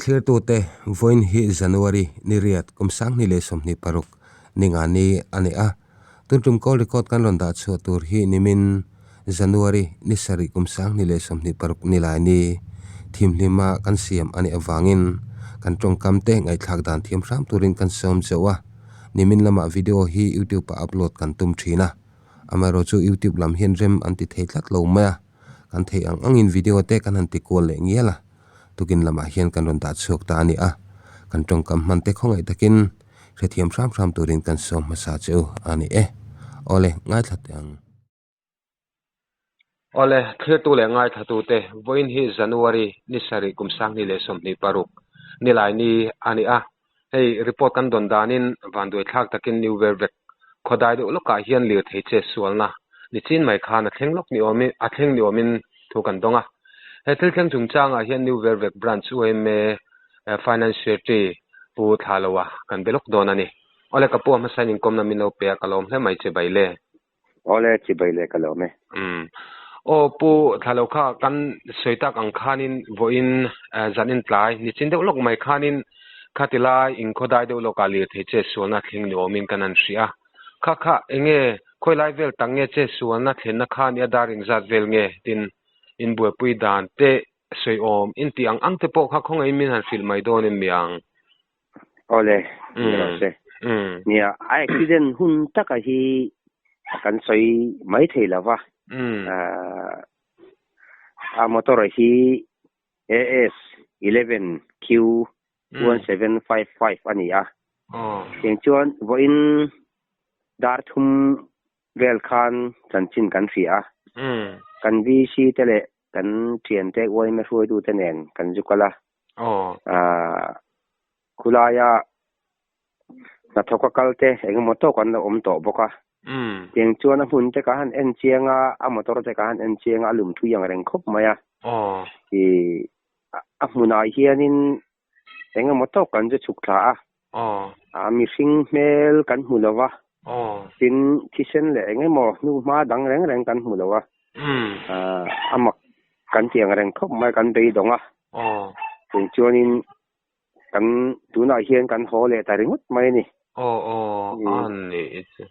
Thlirtute, Vawiin hi January ni riat kum sanghnih leh 26 ni nga ni a ni a. Tun tum call record kan rawn dah chhuah tur hi nimin January ni sarih kum sanghnih leh 26 ni lai ni thimhlima kan siam a nih avangin kan tawngkam te ngaihthlak dan thiam hram turin kan sawm chauh a. Nimin lamah video hi YouTube ah upload kan tum thin a, amaherawh chu YouTube lam hian rem an ti thei tlat lo mai a, kan theih ang angin video te kan han ti kual leh ngial a, tukin lamah hian kan rawn dah chhuak ta a ni a, kan tawngkam hman te khawngaih takin hrethiam hram hram turin kan sawm hmasa che u a ni e. Awle, ngaithla teh ang. Awle, thlirtu leh ngaithlatute, vawiin hi January ni sarih kum sanghnih leh 26 nilai ni a ni a. Hei report kan dawn danin vanduai thlak takin New Vervek khawdai deuh lawkah hian lirthei che sualna ni chin mai khan a thleng lawk ni awmin a thleng ni awmin thu kan dawng a. He thil thleng chungchangah hian New Vervek Branch UMA Finance Secretary Pu Thlaloa kan be lawk dawn a ni. Awle ka pu a hmasain inkawmna min lo pe a ka lawm hle mai che Baile. Awle chibai le ka lawm e. Umm. Aw Pu Thlalo kha kan sawi tak ang khanin vawiin zan in tlai nichin deuh lawk mai khanin khati lai inkhaw dai deuh lawkah lirthei che sualna thleng ni awmin kan han hria a. Kha kha enge khawi lai vel tak nge che sualna thlenna kha nia dar inzat vel nge tin inbuaipui dan te sawi awm intih ang ang te pawh kha khawngaih min han hrilh mai dawn em miang. Awle, ni rawh se. Nia, a accident hun taka hi kan sawi mai thei lo va. A motor hi AS 11 Q 1755 a ni a. Tiang chuan vawiin dar thum vel khan chanchin kan hria a. Kan VC te leh kan thiante uaime hruaitute nen kan zu kal a. Khulaia hnathawka kal te eng emaw tawk an lo awm tawh bawk a. Tiang chuan a hmun te ka han en chiang a, a motor te ka han en chiang a, a lum thui ang reng khawp mai a. A hmunah hianin eng emaw tawk kan zu chhuk thla a. A mihring hmel kan hmu lo va. Tin, thisen leh eng emaw hnu hma dang reng reng kan hmu lo a. A mak kan ti ang reng khawp mai, kan beidawng a. Tin chuanin kan tunah hian kan haw leh ta ringawt mai a ni. Aw aw, a ni chu.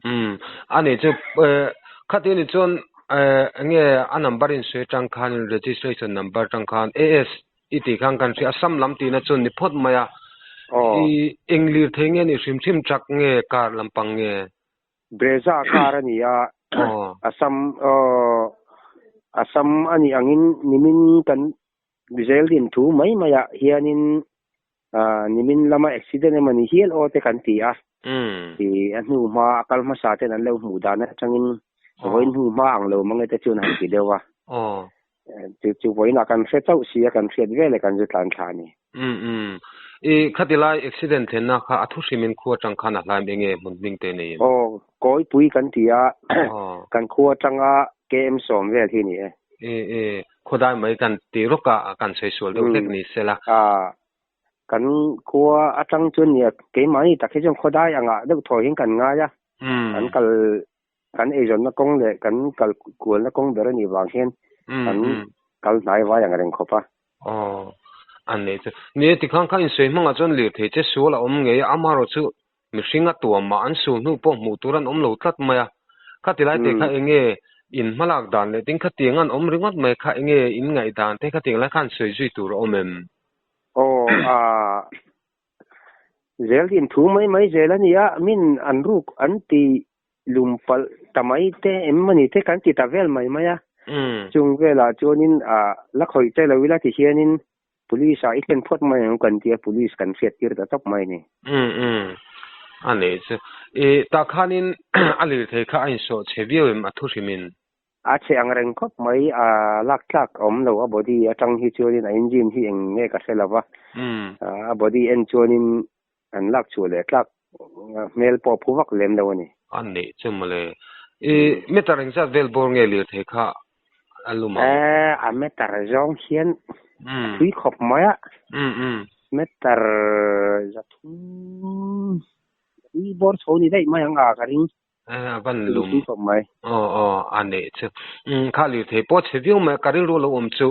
Umm, a ni chu khati ni chuan enge a number in sawi atang khan registration number atang khan AS i tih khan kan hria Assam lam tihna chuan ni phawt mai a. I eng lirthei nge ni hrim hrim truck nge car lampang nge? Brezza car a ni a, Assam Assam a nih angin nimin kan zel din thu mai maiah hianin Nimin lama accident emaw ni hial aw te kan ti a. I a hnu hma a kal hmasa ten an lo hmuh dan atangin vawiin hnu hma ang lo mange te chuan han ti deuh a. Chu chu vawiinah kan hre chauh si a, kan hriat vel e kan zu tlan thla a ni. I khati lai accident thlenna kha a thu hrimin khua atang khan a hlaim enge hmun hming te neiin? Aw, Kawipui kan ti a, kan khua atanga KM 10 vel hi a ni e. E e, khawdai mai kan ti rawk a, kan sawi sual deuh hlek ni sela. A, kan khua atang chuan nia keimahni tak hi chuan khawdai angah deuh thaw hian kan ngai a. Kan kal, kan eizawnna kawng leh kan kal kualna kawng ber a nih vang hian kan kal hnai vai ang reng khawp a. Aw, a nei chu. Ni e, tikhan kha insawi hmangah chuan lirthei che sual a awm ngei a, amaherawh chu mihring a tuam mah an sul hnu pawh hmuh tur an awm lo tlat mai a. Khati lai te kha enge in hmalak dan leh tin khatiang an awm ringawt mai kha enge in ngaih dan te khatiang lai khan sawi zui tur a awm em? Aw, a zel din thu mai mai zel a ni a, min an ruk an ti lum palh ta mai te em a ni te kan ti ta vel mai mai a. Chung velah chuanin a la khawih che lo ila ti hianin Police ah i thlen phawt mai ang kan tia police kan hriat tir ta tawp mai a ni. Umm umm a nei chu. I tah khanin a lirthei kha a insawh chhe viau em a thu hrimin? A chhe ang reng khawp mai, a lak tlak a awm lo a body atang hi chuanin a engine hi eng nge ka hre lo va, a body en chuanin an lak chhuah leh tlak hmel pawh a phu vak lem lo a ni. A neih chu mawle. I meter engzat vel bawr nge lirthei kha a lum ang? A meter zawng hian a thui khawp mai a. Meter 300 i bawr chho ni daih mai ang a ka ring. A van lum. Thui khawp mai. Aw aw a neih chu. Kha lirthei pawh chhe viau mai a ka rilru lo awm chu.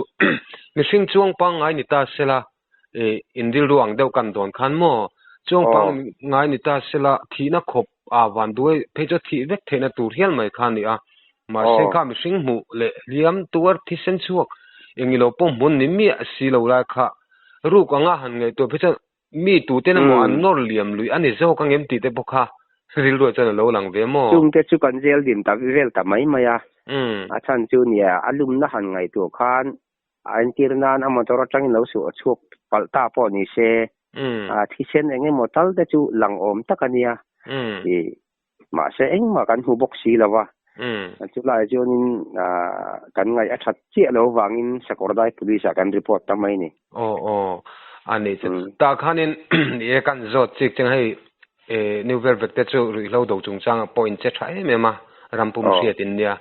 Mihring chuang pangngai ni ta sela. E in rilru ang deuh kan dawn khan maw? Chuang pang ngai ni ta sela thihna khawp a van duai phei chu thih vek theihna tur hial mai kha a ni a. Mahse kha mihring hmuh leh hliam tuar thisen chhuak engilo pawh hmun ni miah si lo lai kha ruk anga han ngaihtuah phei chuan mi tuten emaw an nawr liam lui a ni zawk ang em tih te pawh kha rilruah chuan a lo lang ve maw? Chungte chu kan zel din ta vel ta mai mai a, a chhan chu nia a lumna han ngaihtuah khan A entir nan a motor atangin lo suh chhuak palh ta pawh ni se, thisen eng emaw tal te chu lang awm tak a nia. Mahse engmah kan hmu bawk si lo va. Chulaiah chuanin kan ngaih a that chiah lo vangin Sakawrdai Police ah kan report ta mai ni. Aw aw a ni chu. Tah khanin ni e kan zawt chik cheng hei New Velvet te chu ruihhlo do chungchangah pawh in che tha em em a, rampum hriat in nia.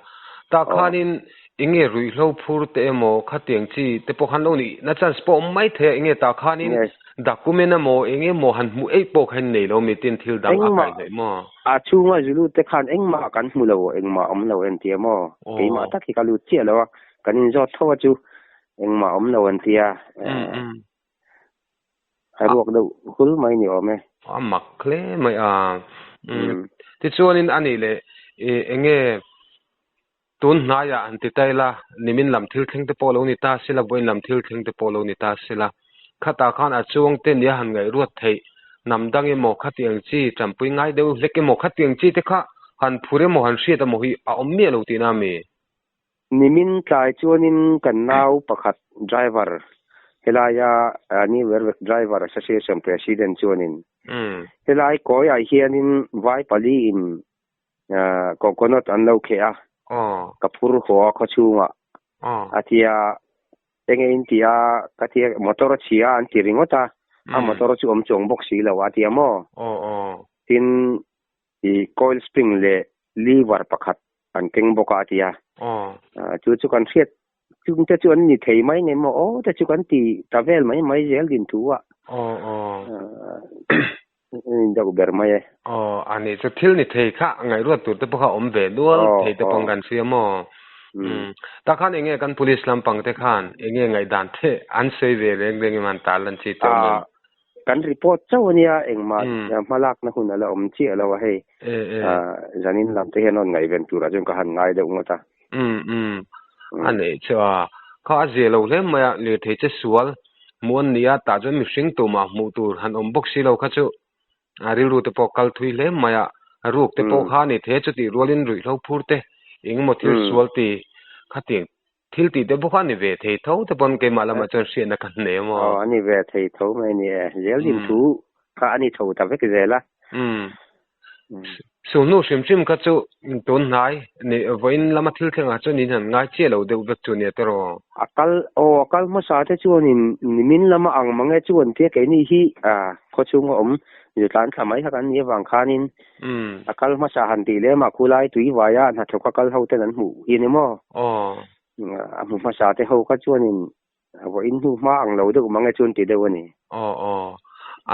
Tah khanin enge ruihhlo phur te emaw khatiang chi te pawh khan lo nih na chance pawh awm mai thei a, enge tah khanin document emaw enge maw han hmuh eih pawh kha in nei lo mi tin thil dang a kai hnawih maw? A chhunga zu lut te khan engmah kan hmu lo, engmah awm lo entia maw? Keimah tak hi ka lut chiah lo a, kan inzawt tho a chu engmah awm lo entia. A ruak deuh hul mai ni awm e. A mak hle mai a. Tichuanin a nih leh eng nge tun hnaiah han ti ta ila, nimin lam thil thleng te pawh lo ni ta sela, vawiin lam thil thleng te pawh lo ni ta sela, khatah khan a chuang te nia han ngaihruat theih, hnam dang emaw khatiang chi tanpui ngai deuh hlek emaw khatiang chi te kha han phur emaw han hriat emaw hi a awm miah lo tihna a mi? Nimin tlai chuanin kan nau pakhat driver helaia New Vervek Driver Association President chuanin helai kawiah hianin vai pali in coconut an lo kheh a, ka phur haw a khaw chhungah a tia enge in ti a ka tia motor a chhia an ti ringawt a, a motor chu awm chuang bawk si lo a tia maw? Tin I coil spring leh lever pakhat an keng bawk a a ti a. Chu chu kan hriat chungte chu an ni thei mai nge maw aw te chu kan ti ta vel mai mai zel din thu a. Deuh ber mai e. Aw a ni chu thil ni thei kha ngaihruat tur te pawh kha awm ve nual thei te pawh kan hria maw. Tak khan enge kan police lampang te khan enge ngaihdan te an sawi ve reng reng em han tar lan chi tawh em. Kan report chauh a nia, engmah hmalakna hun a la awm chiah lo a hei. Zanin lam te hian rawn ngaihven turah chuan ka han ngai deuh ngawt a. Umm umm a neih chu a, kha a zia lo hle mai a, lirthei che sual hmuh an ni a, tah chuan mihring tumah hmuh tur han awm bawk si lo kha chu a rilru te pawh kal thui hle mai a, ruk te pawh kha a ni thei a, chutih rualin ruihhlo phur te engemaw thil sual ti khatiang Thil tih te bawk a ni ve thei tho te pawn keimah lamah chuan hriatna ka nei a maw? Aw, a ni ve thei tho mai a ni e. Zeldin thu kha a ni tho ta vek zel a. Umm. Sulhnu hrim hrim kha chu tun hnai ni vawiin lama thil thlengah chuan in han ngai chiah lo deuh vek chu nia tiraw? A kal, aw a kal hmasa te chuanin nimin lama ang mang e chuan tia keini hi khawchhunga awm zutlan thla mai kha kan nih avang khanin A kal hmasa han tih lem a, khulai tui vaia hnathawk a kal ho ten an hmuh hi a ni maw? A hmu hmasa te ho kha chuanin vawiin hnu hma ang lo deuh mang e chuan ti deuh a ni. Aw aw,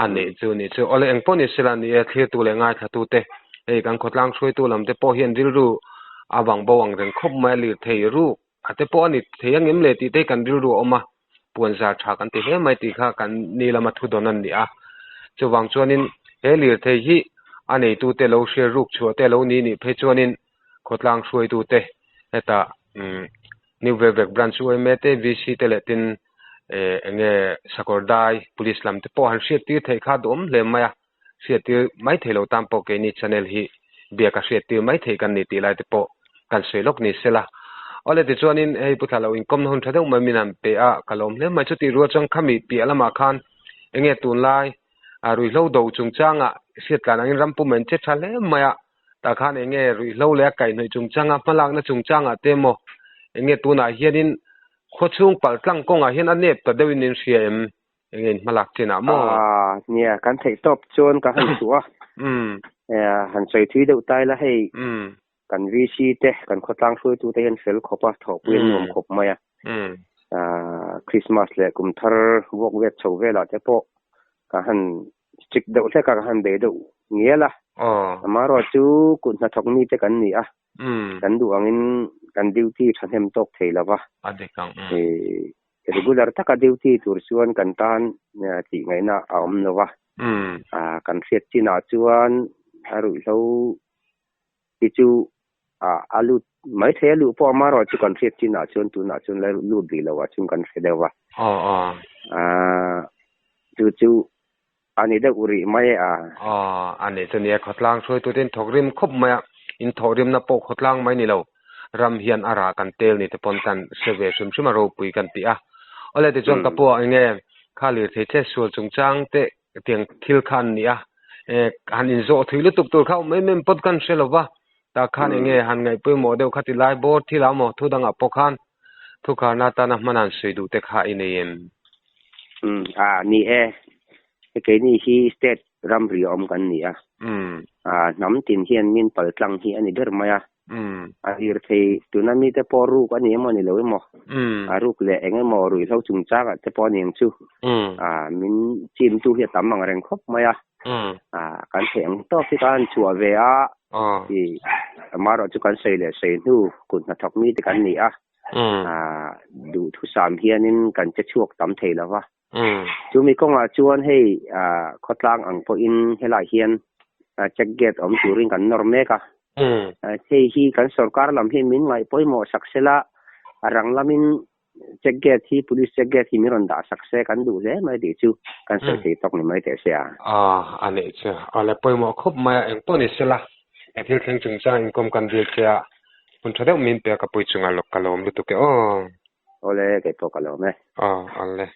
a nih chu nih chu. Awle engpawh ni sela ni e, thlirtu leh ngaithlatu te, hei kan khawtlang hruaitu lam te pawh hian rilru a vang bo ang reng khawp mai a, lirthei ruk a te pawh a ni thei ang em le tih te hi kan rilru a awm a, puan zar tha kan ti hle mai tih kha kan ni lama thu dawn a ni a. Chuvang chuanin he lirthei hi a neitute lo hriat ruk chhuah te lo ni nih phei chuanin khawtlang hruaitute hetah umm New Velvek Branch UMA te VC te leh tin eh eng nge Sakawrdai Police lam te pawh han hriat tir theih kha a duhawm hle mai a, hriat tir mai thei lo tan pawh keini channel hi biak a hriat tir mai thei kan ni tih lai te pawh kan sawi lawk ni sela. Awle tichuanin hei Pu Thla lo inkawmna hun tha deuh mai min han pe a, ka lawm hle mai. Chutih rual chuan khami piah lamah khan enge tunlai a ruihhlo do chungchangah hriat tlan angin ram pum an che tha hle mai a, tah khan enge ruihhlo leh a kaihhnawih chungchanga hmalakna chungchangah te emaw enge tunah hianin khawchhung paltlang kawngah hian a nep ta deuhin in hria em? Enge in hmalak chin ah maw? Aaa nia kan theih tawp chuan ka han chhuah a. Umm. Han sawi thui deuh ta ila hei. Umm. Kan VC te kan khawtlang hruaitu te hian fel khawp a thawhpui an nuam khawp mai a. Umm. Aaa Christmas leh kum thar vuak vet chho velah te pawh ka han strict deuh hlek a ka han bei deuh ngial a. Aw. Amaherawhchu kut hnathawk mi te kan ni a. Umm. Kan duh angin kan duty thahnem tawk thei lo va. A dik ang. Umm. Regular taka duty tur chuan kan tan tih ngaihna a awm lo a. Kan hriat chinah chuan a ruihhlo hi chu a lut mai thei a, luh pawh amaherawh chu kan hriat chinah chuan tunah chuan la lut rih loh ah chuan kan hre deuh a. Chu chu a ni deuh rih mai a. Aw, a nih chu nia, khawtlang hruaitute in thawk rim khawp mai a, in thawh rimna pawh khawtlang mai ni lo, ram hian a rah kan tel ni te pawn kan hre ve hrim hrim a ropui kan ti a. Awle tichuan ka pu ah enge kha lirthei che sual chungchang te tiang thil kha an ni a, e han inzawh thui lutuk tur kha awm em em pawt kan hre lo va, tah khan enge han ngaihpawimawh deuh kha ti lai bawr thil ah maw thu dangah pawh khan Thukarna atana hman an sawi duh te kha i nei em? Umm a ni e, keini hi state ramri awm kan ni a, a hnam tin hian min pal tlang hi a ni ber mai a, a lir thei tuna mite pawh ruk a ni emaw ni lo emaw, a ruk leh eng emaw ruihhlo chungchangah te pawh a ni ang chu, a min chimtu hi a tam ang reng khawp mai a, a kan theih ang tawk hi kan chhuah ve a, i amaherawh chu kan sawi leh sawi hnu kut hnathawk mite kan ni a, a duhthusam hianin kan che chhuak tam thei lo va. Chumi kawngah chuan hei a khawtlang ang pawhin helaiah hian check gate awm turin kan nawr mek a, hei hi kan sorkar lam hi min ngaih pawimawh sak sela a rang lamin Check gate hi police check gate hi min rawn dah sak se kan duh hle mai tih chu kan sawi thei tawk ni mai teh se a. Aw a nih chu. Aw le pawimawh khawp mai a engpawh ni sela he thil thleng chungchang inkhawm kan dil che a hun tha deuh min pek a pui chunga lawk ka lawm lutuk e aw. Aw le keipawh ka lawm e. Aw aw le.